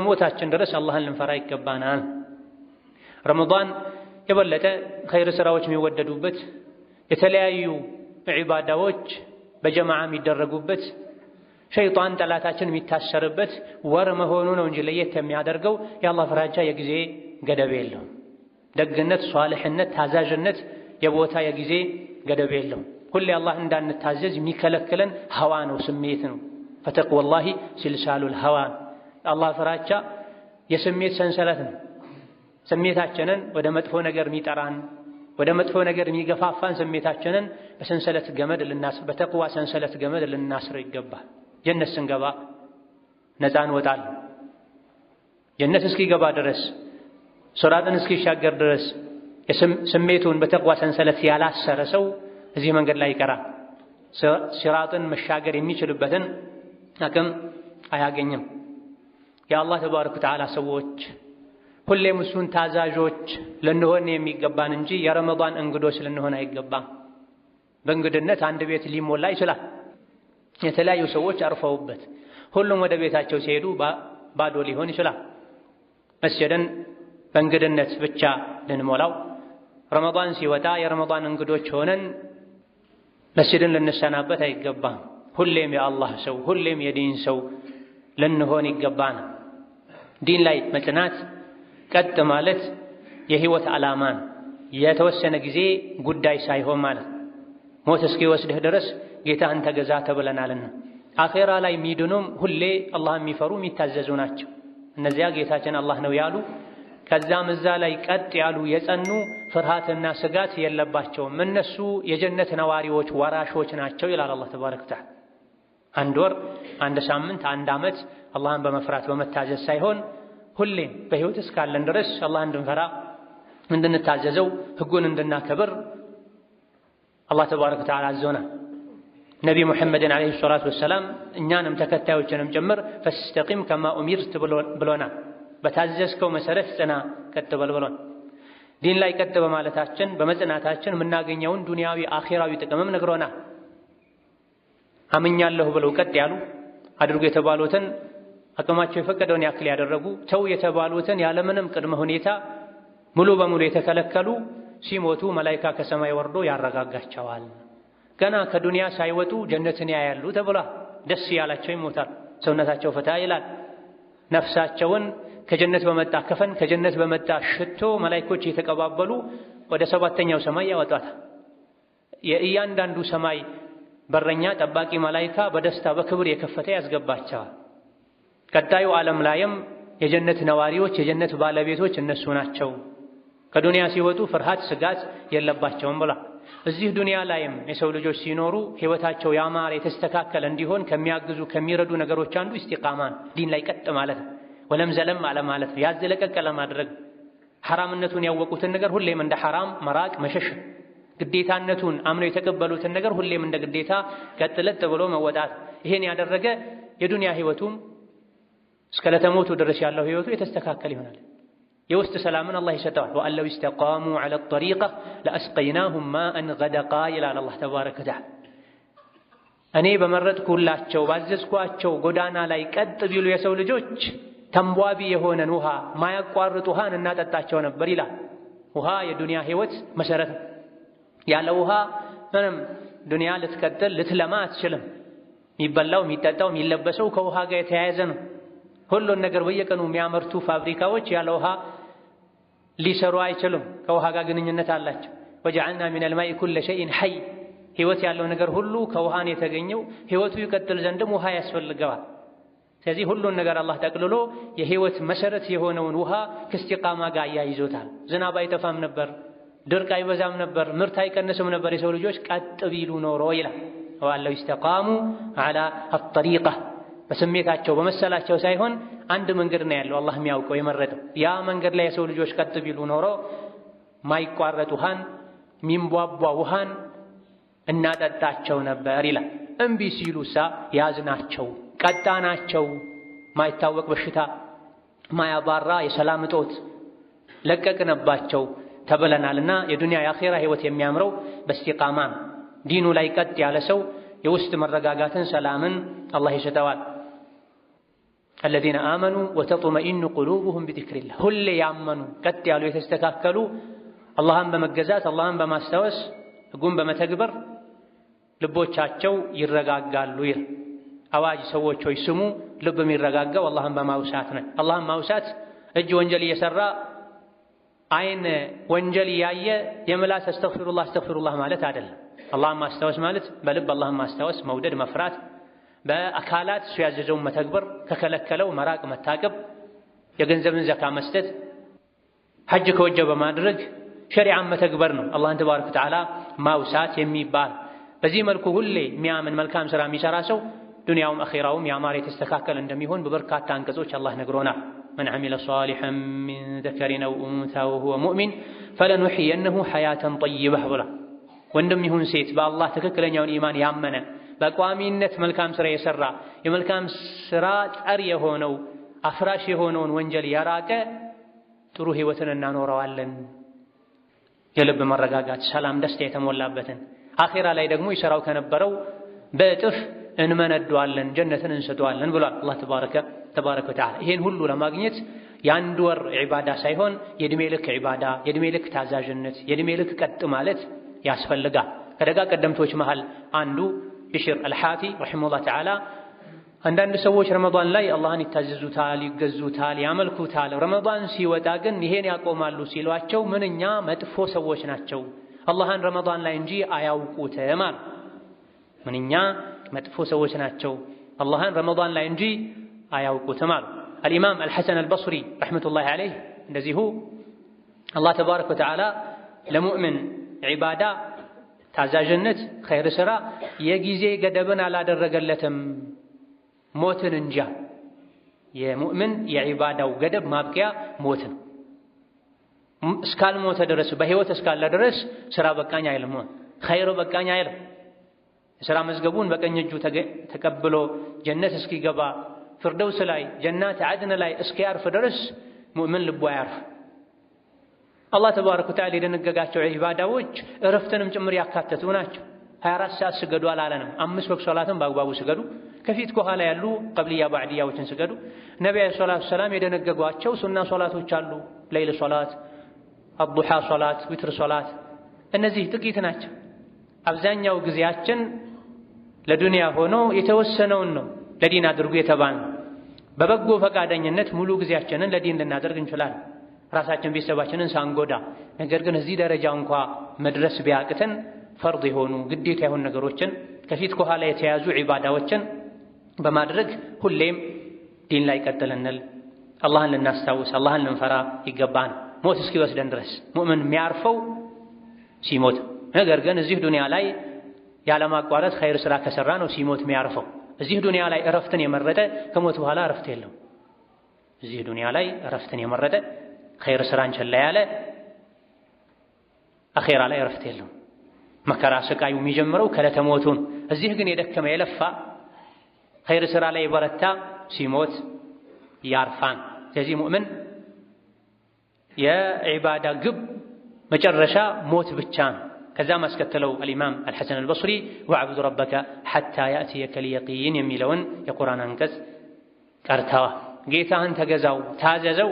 ሞታችን ድረስ አላህን ልንፈራ ይገባናል። ረመዳን የበለጠ ኸይር ስራዎች የሚወደዱበት፣ የተለያዩ ዒባዳዎች በጀማዓ የሚደረጉበት፣ ሸይጣን ጠላታችን የሚታሰርበት ወር መሆኑ ነው እንጂ ለየት የሚያደርገው የአላህ ፍራቻ የጊዜ ገደብ የለውም። ደግነት፣ ሷልሕነት፣ ታዛዥነት የቦታ የጊዜ ገደብ የለውም። ሁሌ አላህ እንዳንታዘዝ የሚከለክለን ሀዋ ነው፣ ስሜት ነው። ፈተቅወላሂ ሲልሳሉል ሀዋ፣ አላህ ፍራቻ የስሜት ሰንሰለት ነው። ስሜታችንን ወደ መጥፎ ነገር የሚጠራን፣ ወደ መጥፎ ነገር የሚገፋፋን ስሜታችንን በሰንሰለት ገመድ ልናስር፣ በተቅዋ ሰንሰለት ገመድ ልናስረው ይገባል። ጀነት ስንገባ ነፃ እንወጣለን። ጀነት እስኪገባ ድረስ፣ ሶራጥን እስኪሻገር ድረስ ስሜቱን በተቅዋ ሰንሰለት ያላሰረ ሰው እዚህ መንገድ ላይ ይቀራል። ሲራጥን መሻገር የሚችልበትን አቅም አያገኝም። የአላህ ተባረከ ወተዓላ ሰዎች ሁሌም እሱን ታዛዦች ልንሆን የሚገባን እንጂ የረመዳን እንግዶች ልንሆን አይገባም። በእንግድነት አንድ ቤት ሊሞላ ይችላል። የተለያዩ ሰዎች አርፈውበት ሁሉም ወደ ቤታቸው ሲሄዱ ባዶ ሊሆን ይችላል። መስጅድን በእንግድነት ብቻ ልንሞላው፣ ረመዳን ሲወጣ የረመዳን እንግዶች ሆነን መስጅድን ልንሰናበት አይገባም። ሁሌም የአላህ ሰው፣ ሁሌም የዲን ሰው ልንሆን ይገባን። ዲን ላይ መጽናት ቀጥ ማለት የህይወት ዓላማን የተወሰነ ጊዜ ጉዳይ ሳይሆን ማለት ሞት እስኪወስድህ ድረስ ጌታህን ተገዛ ተብለናልና። አኼራ ላይ የሚድኑም ሁሌ አላህን የሚፈሩ የሚታዘዙ ናቸው። እነዚያ ጌታችን አላህ ነው ያሉ፣ ከዛም እዛ ላይ ቀጥ ያሉ የጸኑ፣ ፍርሃትና ስጋት የለባቸውም። እነሱ የጀነት ነዋሪዎች ወራሾች ናቸው ይላል አላህ ተባረከ ወተዓላ። አንድ ወር፣ አንድ ሳምንት፣ አንድ ዓመት አላህን በመፍራት በመታዘዝ ሳይሆን ሁሌም በህይወት እስካለን ድረስ አላህን እንድንፈራ፣ እንድንታዘዘው፣ ህጉን እንድናከብር አላህ ተባረከ ወተዓላ አዞናል። ነቢ ሙሐመድን ዓለይሂ ሰላቱ ወሰላም እኛንም ተከታዮችንም ጭምር ፈስተቂም ከማ ኡሚርት ብሎናል። በታዘዝከው መሰረት ጽና፣ ቀጥ በል ብሎን። ዲን ላይ ቀጥ በማለታችን በመጽናታችን የምናገኘውን ዱንያዊ አኼራዊ ጥቅምም ነግሮናል። አምኛለሁ ብለው ቀጥ ያሉ፣ አድርጎ የተባሉትን አቅማቸው የፈቀደውን ያክል ያደረጉ፣ ተው የተባሉትን ያለምንም ቅድመ ሁኔታ ሙሉ በሙሉ የተከለከሉ ሲሞቱ መላኢካ ከሰማይ ወርዶ ያረጋጋቸዋል። ገና ከዱንያ ሳይወጡ ጀነትን ያያሉ ተብሏል። ደስ ያላቸው ይሞታል። ሰውነታቸው ፈታ ይላል። ነፍሳቸውን ከጀነት በመጣ ከፈን፣ ከጀነት በመጣ ሽቶ መላኢኮች እየተቀባበሉ ወደ ሰባተኛው ሰማይ ያወጧታል። የእያንዳንዱ ሰማይ በረኛ ጠባቂ መላኢካ በደስታ በክብር የከፈተ ያስገባቸዋል። ቀጣዩ ዓለም ላይም የጀነት ነዋሪዎች የጀነት ባለቤቶች እነሱ ናቸው። ከዱንያ ሲወጡ ፍርሃት ስጋት የለባቸውም ብሏል። እዚህ ዱንያ ላይም የሰው ልጆች ሲኖሩ ህይወታቸው ያማረ የተስተካከለ እንዲሆን ከሚያግዙ ከሚረዱ ነገሮች አንዱ ኢስቲቃማን፣ ዲን ላይ ቀጥ ማለት ነው። ወለም ዘለም አለ ማለት ነው። ያዝ ለቀቅ ለማድረግ፣ ሐራምነቱን ያወቁትን ነገር ሁሌም እንደ ሐራም መራቅ መሸሽ፣ ግዴታነቱን አምነው የተቀበሉትን ነገር ሁሌም እንደ ግዴታ ቀጥ ለጥ ብሎ መወጣት። ይሄን ያደረገ የዱንያ ህይወቱም እስከ ለተሞቱ ድረስ ያለው ህይወቱ የተስተካከለ ይሆናል። የውስጥ ሰላምን አላህ ይሰጠዋል። ወአን ለው ኢስተቃሙ ዐለ ጠሪቃ ለአስቀይናሁም ማአን ገደቃ ይላል አላህ ተባረከ ወተዓላ። እኔ በመረጥኩላቸው ባዘዝኳቸው ጎዳና ላይ ቀጥ ቢሉ የሰው ልጆች ተንቧቢ የሆነን ውሃ፣ ማያቋርጥ ውሃን እናጠጣቸው ነበር ይላል። ውሃ የዱንያ ህይወት መሰረት ነው። ያለ ውሃ ምንም ዱንያ ልትቀጥል ልትለማ አትችልም። የሚበላው፣ የሚጠጣው፣ የሚለበሰው ከውሃ ጋር የተያያዘ ነው። ሁሉን ነገር በየቀኑ የሚያመርቱ ፋብሪካዎች ያለ ውሃ ሊሰሩ አይችሉም። ከውሃ ጋር ግንኙነት አላቸው። ወጀዐልና ሚነል ማኢ ኩለ ሸይን ሐይ፣ ህይወት ያለው ነገር ሁሉ ከውሃን የተገኘው፣ ህይወቱ ይቀጥል ዘንድም ውሃ ያስፈልገዋል። ስለዚህ ሁሉን ነገር አላህ ጠቅልሎ የህይወት መሰረት የሆነውን ውሃ ከእስቲቃማ ጋር አያይዞታል። ዝናብ አይጠፋም ነበር፣ ድርቅ አይበዛም ነበር፣ ምርት አይቀንስም ነበር የሰው ልጆች ቀጥ ቢሉ ኖሮ ይላል። ወአን ለው ኢስተቃሙ ዐላ አጠሪቃ፣ በስሜታቸው በመሰላቸው ሳይሆን አንድ መንገድ ነው ያለው አላህ የሚያውቀው የመረጠው። ያ መንገድ ላይ የሰው ልጆች ቀጥ ቢሉ ኖሮ ማይቋረጥ ውሃን፣ ሚንቧቧ ውሃን እናጠጣቸው ነበር ይላል። እምቢ ሲሉሳ ያዝናቸው፣ ቀጣናቸው። ማይታወቅ በሽታ፣ ማያባራ የሰላም እጦት ለቀቅነባቸው ተብለናልና የዱንያ የአኼራ ህይወት የሚያምረው በእስቲቃማ ነው። ዲኑ ላይ ቀጥ ያለ ሰው የውስጥ መረጋጋትን ሰላምን አላህ ይሰጠዋል። الذين آمنوا وتطمئن قلوبهم بذكر الله ሁሌ ያመኑ ቀጥ ያሉ የተስተካከሉ አላህን በመገዛት አላህን በማስታወስ ሕጉን በመተግበር ልቦቻቸው ይረጋጋሉ ይላል። አዋጅ ሰዎች ሆይ ስሙ፣ ልብ የሚረጋጋው አላህን በማውሳት ነው። አላህን ማውሳት እጅ ወንጀል እየሰራ አይን ወንጀል እያየ የምላስ አስተግፊሩላህ አስተግፊሩላህ ማለት አይደለም። አላህን ማስታወስ ማለት በልብ አላህን ማስታወስ፣ መውደድ፣ መፍራት፣ በአካላት እሱ ያዘዘውን መተግበር፣ ከከለከለው መራቅ፣ መታቀብ፣ የገንዘብን ዘካ መስጠት፣ ሐጅ ከወጀበ ማድረግ፣ ሸሪዓን መተግበር ነው አላህን ተባረከ ወተዓላ ማውሳት የሚባል። በዚህ መልኩ ሁሌ የሚያምን መልካም ስራ የሚሰራ ሰው ዱንያውም አኺራውም ያማረ የተስተካከለ እንደሚሆን በበርካታ አንቀጾች አላህ ነግሮናል። من عمل صالحا من ذكر أو أنثى وهو مؤمن فلنحيينه حياة طيبة ብሏል። ወንድም ይሁን ሴት በአላህ ትክክለኛውን ኢማን ያመነ በቋሚነት መልካም ስራ የሰራ የመልካም ስራ ጸር የሆነው አፍራሽ የሆነውን ወንጀል ያራቀ ጥሩ ህይወትን እናኖረዋለን። የልብ መረጋጋት፣ ሰላም፣ ደስታ የተሞላበትን አኺራ ላይ ደግሞ ይሰራው ከነበረው በእጥፍ እንመነደዋለን፣ ጀነትን እንሰጠዋለን ብሏል አላህ ተባረከ ወተዓላ። ይሄን ሁሉ ለማግኘት የአንድ ወር ዒባዳ ሳይሆን የእድሜ ልክ ዒባዳ፣ የእድሜ ልክ ታዛዥነት፣ የእድሜ ልክ ቀጥ ማለት ያስፈልጋል። ከደጋ ቀደምቶች መሃል አንዱ ቢሽር አልሓፊ ረሒመሁላህ ተዓላ አንዳንድ ሰዎች ረመዳን ላይ አላህን ይታዘዙታል፣ ይገዙታል፣ ያመልኩታል። ረመዳን ሲወጣ ግን ይሄን ያቆማሉ ሲሏቸው ምንኛ መጥፎ ሰዎች ናቸው፣ አላህን ረመዳን ላይ እንጂ አያውቁትም አሉ። ምንኛ መጥፎ ሰዎች ናቸው፣ አላህን ረመዳን ላይ እንጂ አያውቁትም አሉ። አልኢማም አልሐሰን አልበስሪ ረሕመቱላሂ ዐለይህ እንደዚሁ አላህ ተባረከ ወተዓላ ለሙእምን ዒባዳ ታዛዥነት፣ ኸይር ስራ የጊዜ ገደብን አላደረገለትም ሞትን እንጃ። የሙእምን የዒባዳው ገደብ ማብቂያ ሞት ነው። እስካልሞተ ድረስ በህይወት እስካለ ድረስ ስራ በቃኝ አይልም፣ ኸይር በቃኝ አይልም። የሥራ መዝገቡን በቀኝ እጁ ተቀብሎ ጀነት እስኪገባ ፍርደውስ ላይ ጀናት ዐድን ላይ እስኪያርፍ ድረስ ሙእምን ልቡ አያርፍ። አላህ ተባረከ ወተዓላ የደነገጋቸው ዒባዳዎች እረፍትንም ጭምር ያካተቱ ናቸው። 24 ሰዓት ስገዱ አላለንም። 5 ወቅት ሶላትን በአግባቡ ስገዱ፣ ከፊት ከኋላ ያሉ ቀብልያ ባዕድያዎችን ስገዱ። ነቢዩ ሰለላሁ ዐለይሂ ወሰለም የደነገጓቸው ሱና ሶላቶች አሉ። ሌይል ሶላት፣ አዱሓ ሶላት፣ ዊትር ሶላት፣ እነዚህ ጥቂት ናቸው። አብዛኛው ጊዜያችን ለዱንያ ሆኖ የተወሰነውን ነው ለዲን አድርጉ የተባልነው። በበጎ ፈቃደኝነት ሙሉ ጊዜያችንን ለዲን ልናደርግ እንችላለን፣ ራሳችን ቤተሰባችንን ሳንጎዳ። ነገር ግን እዚህ ደረጃ እንኳ መድረስ ቢያቅተን ፈርድ የሆኑ ግዴታ የሆኑ ነገሮችን ከፊት ከኋላ የተያዙ ዒባዳዎችን በማድረግ ሁሌም ዲን ላይ ቀጥ ልንል አላህን ልናስታውስ አላህን ልንፈራ ይገባን፣ ሞት እስኪወስደን ድረስ። ሙእምን የሚያርፈው ሲሞት። ነገር ግን እዚህ ዱንያ ላይ ያለማቋረጥ ኸይር ስራ ከሰራ ነው ሲሞት የሚያርፈው። እዚህ ዱንያ ላይ እረፍትን የመረጠ ከሞት በኋላ እረፍት የለውም። እዚህ ዱንያ ላይ እረፍትን የመረጠ ኸይር ስራን ቸላ ያለ አኼራ ላይ እረፍት የለውም። መከራ ስቃዩ የሚጀምረው ከዕለተ ሞቱ ነው። እዚህ ግን የደከመ የለፋ ኸይር ስራ ላይ የበረታ ሲሞት ያርፋን። ስለዚህ ሙእምን የዒባዳ ግብ መጨረሻ ሞት ብቻ ነው። ከዛም አስከተለው አልኢማም አልሐሰን አልበስሪ ወዕቡድ ረበከ ሐታ ያእትየከ ልየቂን የሚለውን የቁርአን አንቀጽ ቀርተዋል። ጌታህን ተገዛው ታዘዘው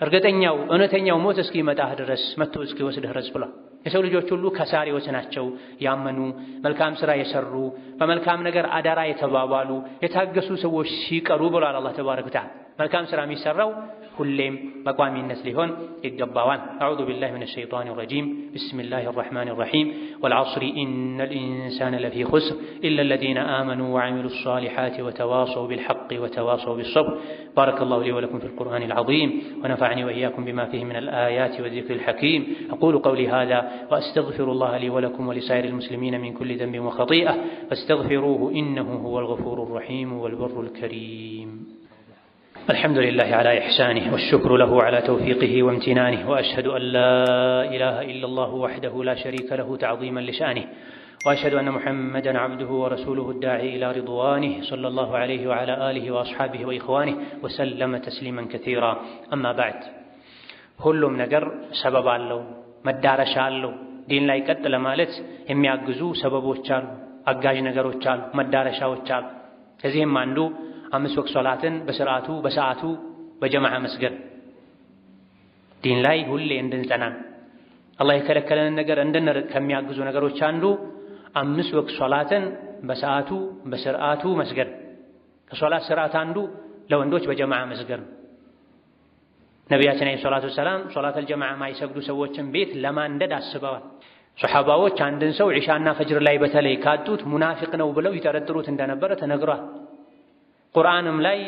እርግጠኛው እውነተኛው ሞት እስኪመጣህ ድረስ መጥቶ እስኪወስድህ ድረስ ብሏል። የሰው ልጆች ሁሉ ከሳሪዎች ናቸው። ያመኑ፣ መልካም ስራ የሰሩ፣ በመልካም ነገር አደራ የተባባሉ፣ የታገሱ ሰዎች ሲቀሩ ብሏል አላህ ተባረከ ወተዓላ። መልካም ስራ የሚሰራው ሁሌም በቋሚነት ሊሆን ይገባዋል። أعوذ بالله من الشيطان الرجيم بسم الله الرحمن الرحيم والعصر إن الإنسان لفي خسر إلا الذين آمنوا وعملوا الصالحات وتواصوا بالحق وتواصوا بالصبر። بارك الله لي ولكم في القرآن العظيم ونفعني وإياكم بما فيه من الآيات والذكر الحكيم። أقول قولي هذا وأستغفر الله لي ولكم ولسائر المسلمين من كل ذنب وخطيئة فاستغفروه إنه هو الغفور الرحيم والبر الكريم። الحمد لله على إحسانه والشكر له على توفيقه وامتنانه وأشهد أن لا إله إلا الله وحده لا شريك له تعظيما لشأنه وأشهد أن محمدا عبده ورسوله الداعي إلى رضوانه صلى الله عليه وعلى آله وأصحابه وإخوانه وسلم تسليما كثيرا። أما بعد ሁሉም ነገር ሰበብ አለው፣ መዳረሻ አለው። ዲን ላይ ቀጥ ለማለት የሚያግዙ ሰበቦች አሉ፣ አጋዥ ነገሮች አሉ፣ መዳረሻዎች አሉ። ከዚህም አንዱ አምስት ወቅት ሶላትን በስርዓቱ በሰዓቱ በጀማዓ መስገድ። ዲን ላይ ሁሌ እንድንጸና አላህ የከለከለንን ነገር እንድንርቅ ከሚያግዙ ነገሮች አንዱ አምስት ወቅት ሶላትን በሰዓቱ በስርዓቱ መስገድ። ከሶላት ስርዓት አንዱ ለወንዶች በጀማዓ መስገድ ነው። ነቢያችን عليه الصلاة والسلام ሶላተል ጀማዓ ማይሰግዱ ሰዎችን ቤት ለማንደድ አስበዋል። ሶሐባዎች አንድን ሰው ዒሻና ፈጅር ላይ በተለይ ካጡት ሙናፊቅ ነው ብለው ይጠረጥሩት እንደነበረ ተነግሯል። ቁርአንም ላይ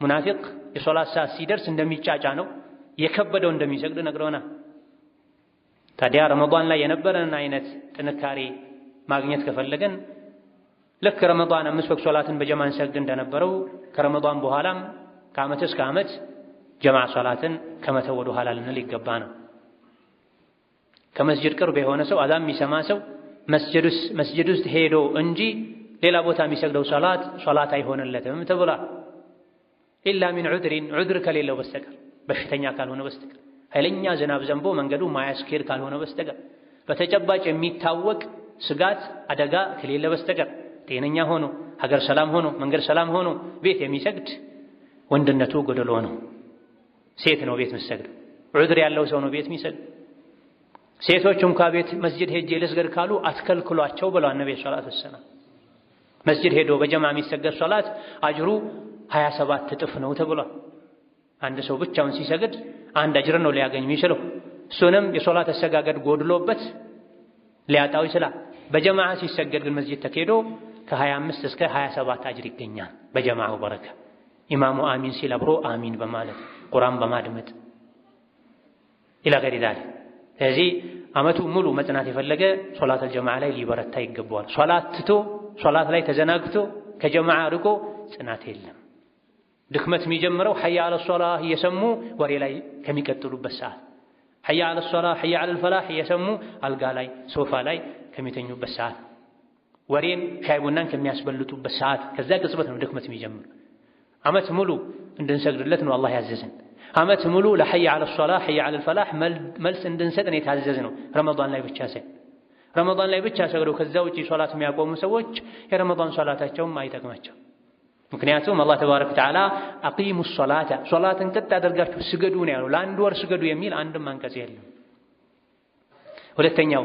ሙናፊቅ የሶላት ሰዓት ሲደርስ እንደሚጫጫ ነው የከበደው እንደሚሰግድ ነግረውናል። ታዲያ ረመዳን ላይ የነበረን አይነት ጥንካሬ ማግኘት ከፈለገን ልክ ረመዳን አምስት ወቅት ሶላትን በጀማዓ እንሰግድ እንደነበረው ከረመዳን በኋላም ከዓመት እስከ ዓመት ጀማዓ ሶላትን ከመተው ወደ ኋላ ልንል ይገባ ነው። ከመስጂድ ቅርብ የሆነ ሰው አዛን የሚሰማ ሰው መስጂድ ውስጥ ሄዶ እንጂ ሌላ ቦታ የሚሰግደው ሶላት ሶላት አይሆንለትም ተብሏል። إلا من عذر ዑድር ከሌለው በስተቀር በሽተኛ ካልሆነ በስተቀር ኃይለኛ ዝናብ ዘንቦ መንገዱ ማያስኬድ ካልሆነ በስተቀር በተጨባጭ የሚታወቅ ስጋት አደጋ ከሌለ በስተቀር ጤነኛ ሆኖ ሀገር ሰላም ሆኖ መንገድ ሰላም ሆኖ ቤት የሚሰግድ ወንድነቱ ጎደሎ ነው። ሴት ነው ቤት የምትሰግደው። ዑድር ያለው ሰው ነው ቤት የሚሰግድ። ሴቶች እንኳ ቤት መስጂድ ሄጄ ልስገድ ካሉ አትከልክሏቸው ብለዋል ነብዩ صلى الله عليه وسلم። መስጂድ ሄዶ በጀማ የሚሰገድ ሶላት አጅሩ 27 እጥፍ ነው ተብሏል። አንድ ሰው ብቻውን ሲሰግድ አንድ አጅር ነው ሊያገኝ የሚችለው። እሱንም የሶላት አሰጋገድ ጎድሎበት ሊያጣው ይችላል። በጀማዓ ሲሰገድ ግን መስጂድ ተኬዶ ከ25 እስከ 27 አጅር ይገኛል። በጀማዓው በረካ ኢማሙ አሚን ሲል አብሮ አሚን በማለት ቁርአን በማድመጥ إلى غير ذلك። ስለዚህ ዓመቱ ሙሉ መጽናት የፈለገ ሶላተል ጀማዓ ላይ ሊበረታ ይገባዋል። ሶላት ትቶ ሶላት ላይ ተዘናግቶ ከጀማዓ ርቆ ጽናት የለም። ድክመት የሚጀምረው حي على الصلاة እየሰሙ ወሬ ላይ ከሚቀጥሉበት ሰዓት፣ حي على الصلاة حي على الفلاح እየሰሙ አልጋ ላይ ሶፋ ላይ ከሚተኙበት ሰዓት፣ ወሬን ሻይ ቡናን ከሚያስበልጡበት ሰዓት፣ ከዛ ቅጽበት ነው ድክመት የሚጀምረው። ዓመት ሙሉ እንድንሰግድለት ነው አላህ ያዘዘን። ዓመት ሙሉ ለ حي على الصلاة حي على الفلاح መልስ እንድንሰጥ ነው የታዘዝነው። ረመዳን ላይ ብቻ ሳይሆን ረመዳን ላይ ብቻ ሰግደው ከዛ ውጪ ሶላት የሚያቆሙ ሰዎች የረመዳን ሶላታቸውም አይጠቅማቸው። ምክንያቱም አላህ تبارك وتعالى أقيموا الصلاة ሶላትን ቀጥ አድርጋችሁ ስገዱ ነው ያለው። ለአንድ ወር ስገዱ የሚል አንድም አንቀጽ የለም። ሁለተኛው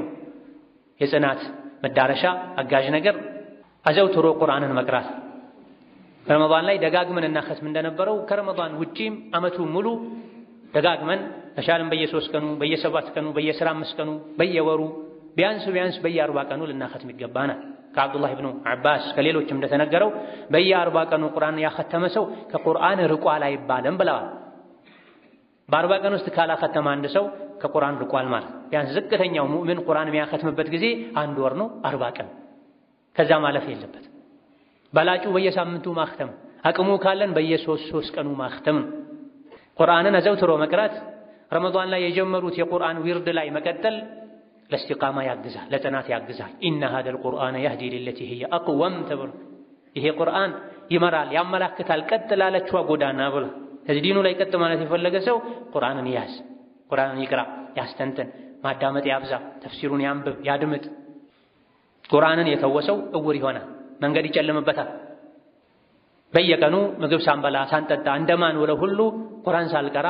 የጽናት መዳረሻ አጋዥ ነገር አዘውትሮ ቁርአንን መቅራት። ረመዳን ላይ ደጋግመን እናኸትም እንደነበረው ከረመዳን ውጪም ዓመቱ ሙሉ ደጋግመን ተሻለን በየሶስት ቀኑ በየሰባት ቀኑ በየአስራ አምስት ቀኑ በየወሩ ቢያንስ ቢያንስ በየ40 ቀኑ ልናኸትም ይገባናል። ከአብዱላህ ኢብኑ አባስ ከሌሎችም እንደተነገረው በየ40 ቀኑ ቁርአን ያኸተመ ሰው ከቁርአን ርቋል አይባልም ብለዋል። በ40 ቀን ውስጥ ካላኸተመ አንድ ሰው ከቁርአን ርቋል ማለት። ቢያንስ ዝቅተኛው ሙእሚን ቁርአን የሚያኸትምበት ጊዜ አንድ ወር ነው፣ 40 ቀን። ከዛ ማለፍ የለበት። በላጩ በየሳምንቱ ማኽተም፣ አቅሙ ካለን በየሶስት ሶስት ቀኑ ማኽተም ነው። ቁርአንን አዘውትሮ መቅራት፣ ረመዳን ላይ የጀመሩት የቁርአን ዊርድ ላይ መቀጠል ለእስቲቃማ ያግዛል፣ ለጽናት ያግዛል። إن هذا القرآن يهدي للتي هي أقوم ተብሎ ይሄ ቁርአን ይመራል፣ ያመላክታል ቀጥ ላለችዋ ጎዳና ብሎ። ስለዚህ ዲኑ ላይ ቀጥ ማለት የፈለገ ሰው ቁርአንን ያዝ፣ ቁርአንን ይቅራ፣ ያስተንትን፣ ማዳመጥ ያብዛ፣ ተፍሲሩን ያንብብ፣ ያድምጥ። ቁርአንን የተወ ሰው እውር ይሆናል፣ መንገድ ይጨልምበታል። በየቀኑ ምግብ ሳንበላ ሳንጠጣ እንደማን ውለው ሁሉ ቁርአን ሳልቀራ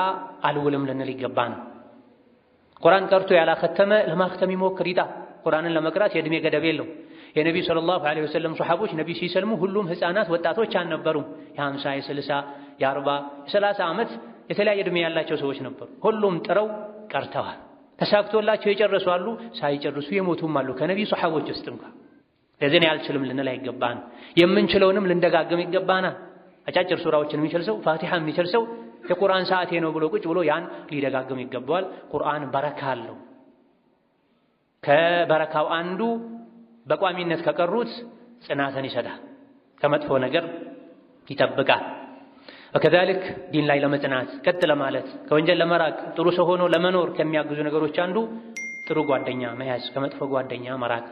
አልውልም ልንል ይገባ ነው። ቁርአን ቀርቶ ያላኸተመ ለማኽተም ይሞክር ይጣ። ቁርአንን ለመቅራት የእድሜ ገደብ የለው። የነቢዩ صلى الله عليه وسلم ሶሐቦች ነቢ ሲሰልሙ ሁሉም ህፃናት ወጣቶች አልነበሩም። የ50 የ60 የ40 የ30 ዓመት የተለያየ እድሜ ያላቸው ሰዎች ነበሩ። ሁሉም ጥረው ቀርተዋል። ተሳክቶላቸው የጨረሱ አሉ፣ ሳይጨርሱ የሞቱም አሉ ከነቢዩ ሶሐቦች ውስጥ እንኳን። ለዚህ እኔ አልችልም ልንል አይገባን። የምንችለውንም ልንደጋግም ይገባናል። አጫጭር ሱራዎችን የሚችል ሰው ፋቲሃ የሚችል ሰው የቁርአን ሰዓቴ ነው ብሎ ቁጭ ብሎ ያን ሊደጋግም ይገባዋል። ቁርአን በረካ አለው። ከበረካው አንዱ በቋሚነት ከቀሩት ጽናትን ይሰጣል፣ ከመጥፎ ነገር ይጠብቃል። وكذلك ዲን ላይ ለመጽናት ቀጥ ለማለት ከወንጀል ለመራቅ ጥሩ ሰው ሆኖ ለመኖር ከሚያግዙ ነገሮች አንዱ ጥሩ ጓደኛ መያዝ፣ ከመጥፎ ጓደኛ መራቅ።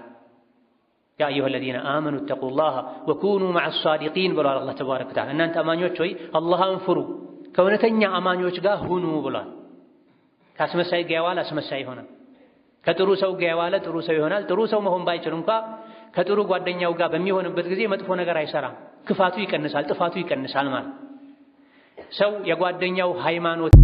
يا أيها الذين آمنوا اتقوا الله وكونوا مع الصادقين ብሏል አላህ تبارك وتعالى። እናንተ አማኞች ሆይ አላህን ፍሩ፣ ከእውነተኛ አማኞች ጋር ሁኑ ብሏል። ከአስመሳይ ጋር የዋለ አስመሳይ ይሆናል። ከጥሩ ሰው ጋር የዋለ ጥሩ ሰው ይሆናል። ጥሩ ሰው መሆን ባይችል እንኳ ከጥሩ ጓደኛው ጋር በሚሆንበት ጊዜ መጥፎ ነገር አይሰራም። ክፋቱ ይቀንሳል፣ ጥፋቱ ይቀንሳል ማለት። ሰው የጓደኛው ሃይማኖት